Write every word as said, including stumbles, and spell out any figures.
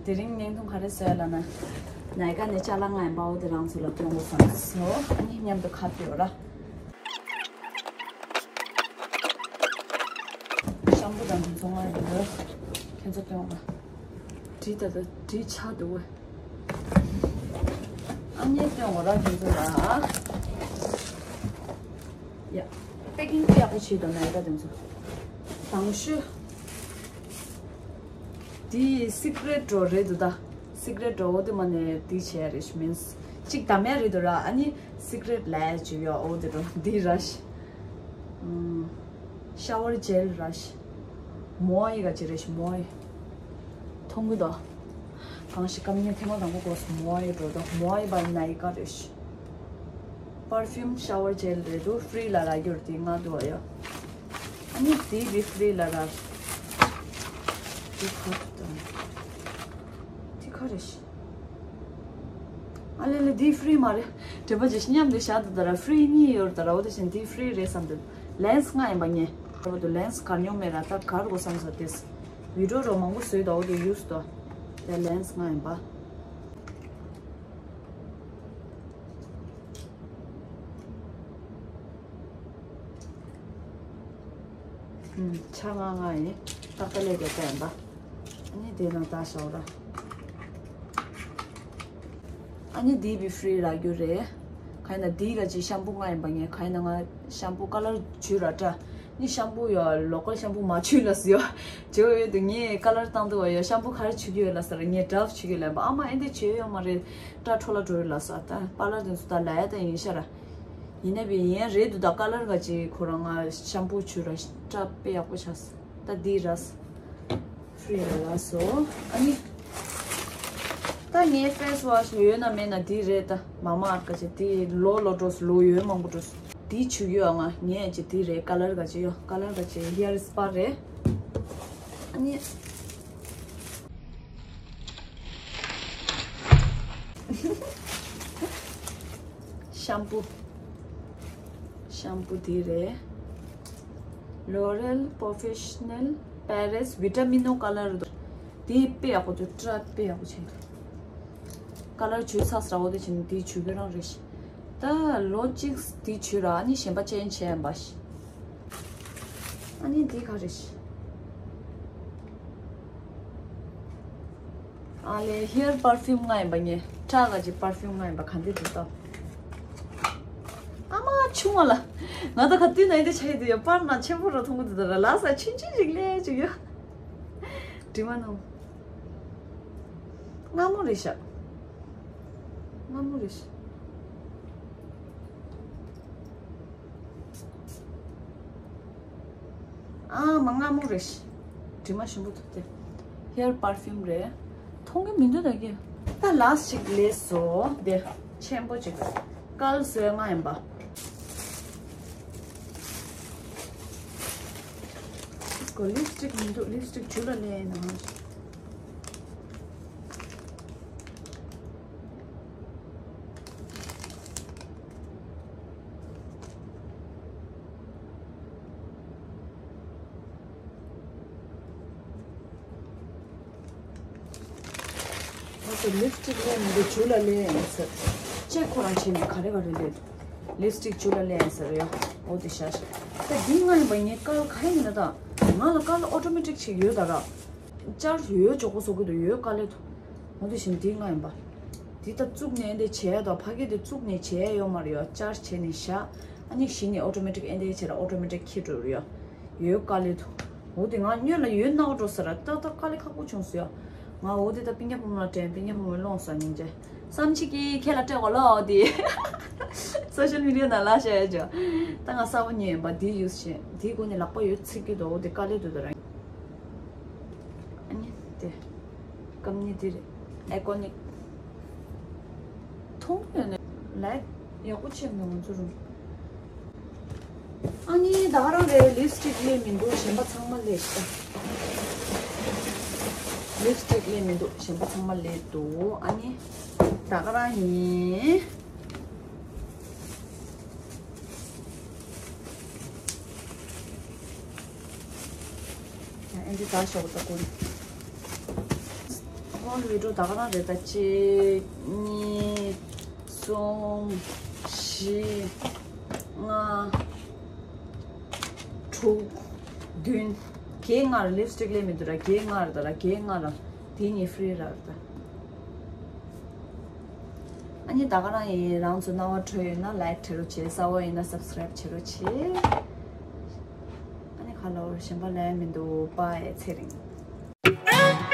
དེ་རིང་བརྙན་ཐུང་ག་རེ་བཟོས་ལབ་ན། ནའི་ཀ་ནས་ཅ་ལག་ལྔ་ཡིན་པའོ། དེ་རང་ཚོ་ལ་སྟོན་དགོས་བསམ་སོང་། ཨ་ནི་མཉམ་དུ་ཁ་ཕྱེ་ར། ཤམ་པུ་དང་དེ་ཚོ་ལྔ་ཡིན་འདུག་ཁྱེད་ཚོ་སྟོན་དགོས། བྲིས་ད་ད་བྲིས་ཆགས་འདུག་བས། ཨ་ནི་སྟོན་དགོས་ར་ཁྱེད་ཚོ་ལ། ཡ། པེ་ཀིང་དཔེ་ཡག་པོ་བྱས་འདུག་ནའི་ཀ་དེ་ཚོ། དང་ཤོས། འདི་སི་ཀི་རེཊ་འགྲོ་རེད་འདུག་ད། སི་ཀི་རེཊ་འགྲོ་འོ་དེ་མ་ནས་འདི་བྱས་རེད་ཤི་མིན་སི། གཅིག་དམ་ཡ་རེད་འདུག་ར། ཨ་ནི་སི་ཀི་རེཊ་ལས་བྱས་ཡོད་འོ་དེ་འགྲོ་འདི་ར་ཤི། ཤ་ཝར་ཇེལ་ར་ཤི། མོའི་ག་ཅི་རེད་ཤི་མོའི། མཐོང་གི་འདུག་གང་ཞིག་ཀ་མི་ཐེངས་མ་དང་པོ་གོ་སོང་། མོའི་འགྲོ་འདུག་མོའི་བ་ནའི་ཀ་རེད་ཤི། པར་ཕིའུམ་ཤ་ཝར་ཇེལ་རེད་འདུག་ཧྥི་རི་ལ་རག་རྒྱུ་རེད། དེ་ང་འདུག་ཨ་ཡོ། ཨ་ནི་དེ་བི་ཧྥི་རི་ལ་རག་དེ་ཁ་ཐུག་དང་། དེ་ཁ་རེད་ཤི། ཨ་ལེ་ལེ་དེ་ཧྥི་རི་མ་རེད། དྲན་པ་ཅིག་མཉམ་དུ་བཞག་འདུག་ད་ར་ཧྥི་རི་གཉིས་ཡོད་ད་ར། འོ་དེ་བཞིན་དེ་ཧྥི་རི་རེད་བསམ་འདུག་ལེན་སི་ལྔ་ཡིན་པ་ངས། དྲན་པ་འདུག་ལེན་སི་གར་མྱོང་མེད་ར། ད་གར་དགོས་བསམ་སོང་དེས། བི་ཌིའོ་རོ་མང་པོ་བཟོས་འདུག་འོ་དེ་ཡུས་འདུག་དེ་ལེན་སི་ལྔ་ཡིན་པ། ཆ་ང་ང་ཡིན། ཏག་ཏག་ལས་ཀྱི་བསྟན་པ། ཨ་ནི་དེ་ནང་ལྟ་ཤོག་ར། ཨ་ནི་དེ་བི་ཧྥི་རི་རག་རྒྱུ་རེད། ག་ཡིན་ན་དེ་ག་ཅིག་ཤམ་པུ་ལྔ་ཡིན་པ་ངས། ག་ཡིན་ན་ང་ཤམ་པུ་ཀ་ལར་བྱུ་ར་འདྲ། ནི་ཤམ་པུ་ཡོད་ལོ་ཀལ་ཤམ་པུ་མ་བྱུ་ལ་སི་ཡོད། བྱུ་ཡོད་དུ་ངས་ཀ་ལར་བཏང་འདུག་བ་ཡོད། ཤམ་པུ་ག་རེ་བྱུ་གི་ཡོད་ལ་ཟེར། ངས་ཌབ་བྱུ་གི་ལབ་པ། ཨ་མ་ཨེ་འདི་བྱུ་ཡོད་མ་རེད། སྐྲ་འཕྲོ་ལ་འགྲོ་ཡོད་ལ་ཟེར། ད་པ་ལར་དེ་ཚོ་ད་ལ་ཡ་ད་ཡིན་ཤ་ར། ཡིན་ན་བི་ཡན་རེད་འདུག་ད་ཀ་ལར་ག་ཅིག་ཁོ་རང་ང་ཤམ་པུ་བྱུ་ར་སྐྲ་དཔེ་ཡག་པོ་ཆགས། ད་འདི་ར། ཧྥི་རི་ལ་ལ་སོ། ཨ་ནི། ད་ངའི་ཕེ་སི་ཝ་ཤི་ཡོད་ན་མེད་ན་འདི་རེད་ད། མ་མ་ཨར་ག་ཅིག་འདི་ལོ་ལོ་འགྲོ་སོང་། ལོ་ཡོད་མང་པོ་འགྲོ་སོང་། འདི་བྱུག་ཡོད་ཨ། ང་ངས་ཅིག་འདི་རེད། ཀ་ལར་ག་ཅིག་ཡོད། ཀ་ལར་ག་ཅིག་ཧེ་ཡར་སི་པ་རེད། ཨ་ནི། ཤམ་པུ། ཤམ་པུ་འདི་རེད། L'Oréal Professionnel Paris Vitamino Color དོ། འདི་དཔེ་ཡག་པོ་འདུག་སྐྲ་དཔེ་ཡག་པོ་བྱས་འདུག་ཀ་ལར་བྱུག་ཚར་ཟེར་བ་དེ་བྱས་ནས་འདི་བྱུག་གི་རང་རེད་ཤི། ད་ལོ་གཅིག་འདི་བྱུག་ར་ཨ་ནི་གཞན་པ་ཅན་བྱས་ཡིན་པ་ཤི། ཨ་ནི་འདི་ག་རེད་ཤི། ཨ་ལེ་ཧེ་ཡར་པར་ཕིའུམ་ལྔ་ཡིན་པ་ངས། ཁྲག་ག་ཅིག་པར་ཕིའུམ་ལྔ་ཡིན་པ་ག་འདི་འདུག་ད། ཨ་མ་ཆུང་བ་ལ། ང་ད་ག་དུས་ན་ཡིན་དེ་ཆ་ཡི་དུ་ཡ་པར་ན་ཆེན་པོ་ར་མཐོང་གི་འདུག་ད་ར་ལ་ས་ཆུང་ཆུང་ཞིག་ལས་ཅིག་ཡོད། དྲི་མ་ནོ། སྔ་མོ་རེད་ཤག་སྔ་མོ་རེད་ཤག་ཨ་མ་སྔ་མོ་རེད་ཤག་དྲི་མ་ཞིམ་པོ་ཐུག་སྟེ། ཧེ་ཡར་པར་ཕིའུམ་རེད། མཐོང་གི་མི་འདུག་ད་གི། ད་ལ་སི་ཅིག་ལས་སོ་དེ་ཆེན་པོ་ཅིག་ཀལ་བཟོས་ལྔ་ཡིན་པ། ཁོ་ལིབ་སི་ཊིག་མི་འདུག་ལིབ་སི་ཊིག་ཇུ་ལ་ལས་ཡིན་ནོ། ང་ཚོ་ལིབ་སི་ཊིག་ལས་མི་འདུག་ཇུ་ལ་ལས་ཡིན་ཟེར། ཅེ་ཁོ་རང་བྱས་ནས་ག་རེ་ག་རེ་ལས་འདུག་ལིབ་སི་ཊིག་ཇུ་ལ་ལས་ཡིན་ཟེར་ཡ། འོ་དེ་ཤ་ཤ། ད་འདི་ལྔ་ཡིན་པ་ངའི་ཀལ་ག་ཡིན་ན་ད། ང་ལ་ཀལ་ཨོ་ཊོ་མེ་ཊིག་ཅིག་ཡོད་ད་ར། ཅར་ཡོད་འཇོག་པོ་བཟོ་གི་འདུག་ཡོད་དཀའ་ལས་འདུག་འོ་དེ་བཞིན་འདི་ལྔ་ཡིན་པ། འདི་ད་བཙུགས་ནས་འདི་བྱས་དང་ཕ་གི་འདི་བཙུགས་ནས་བྱས་ཡོད་མ་རེད་ཡ། ཅར་བྱས་ནས་བཞག་ཨ་ནི་གཞི་ནས་ཨོ་ཊོ་མེ་ཊིག་ཨེ་འདི་བྱས་ལ་ཨོ་ཊོ་མེ་ཊིག་འཁྱེར་འགྲོ་རེད་ཡ། ཡོད་དཀའ་ལས་འདུག་འོ་དེ་ང་སྔོན་ལ་ཡོད་ན་འོ་འགྲོ་ཟེར་ར་ཏག་ཏག་དཀའ་ལས་ཁག་པོ་བྱུང་སོང་ཡ། ང་འོ་དེ་ད་སྤུན་ཀྱག་བུ་མོ་ལ་དྲན་སྤུན་ཀྱག་བུ་མོས་སློང་སོང་སྙིང་རྗེ། བསམ་ཆི་གི་ཁྱེད་ལ་སྤྲད་གོ་ལོ་འོ་དེ། སོ་ཤལ་མི་ཌི་ཡ་ནང་ལ་བཤད་ཡ་ཅོ། ད་ང་གསར་པ་ཉོས་ཡིན་པ་འདི་ཡུས་བྱས་འདིའི་སྒོ་ནས་ལག་པ་ཡོད་ཚིག་གི་འདུག་འོ་དེ་དཀའ་ལས་འདུག་ད་ར། ཨ་ནི་དེ། སྐམ་ནི་དེ་རེད། ཨའི་ཀོ་ནིག་མཐོང་ཡོད་ནས་ལའིག་ཡག་པོ་ཆེ་མི་ང་ཚོ་རུང་། ཨ་ནི་ད་ག་རང་རེད། ལིབ་སི་ཊིག་ལས་མི་འདུག་གཞན་པ་ཚང་མ་ལས་ཤག་ལིབ་སི་ཊིག་ལས་མི་འདུག་གཞན་པ་ཚང་མ་ལས་འདུག་ཨ་ནི་ད་ག་རང་ཡིན། ཨེ་འདི་ད་ཤོག་ད་ཀུན། ཨོལ་བི་ཌི་ཡོ་ད་ག་རང་རེད། ད་གཅིག་གཉིས་གསུམ་བཞི་ལྔ་དྲུག་བདུན། བརྒྱད་ལྔ་ར། ལིབ་སི་ཊིག་ལས་མི་འདུག་ར། བརྒྱད་ལྔ་ར། ད་ར་བརྒྱད་ལྔ་ར། དེ་གཉིས་ཧྥི་རི་ར་ར་ད། ཨ་ནི་ད་ག་རང་ཡིན། རང་ཚོ་སྣང་བ་འཕྲོད་ཡོད་ན་ལའིཀ་བྱེད་རོགས་བྱེད། གསར་པ་ཡིན་ན་སབ་སི་ཀ་རའིབ་བྱེད་རོགས་བྱེད། ཨ་ནི་ཁ་ལོ་གཞན་པ་ལབ་ཡ་མི་འདུག་པ་ཡ། ཚེ་རིང་།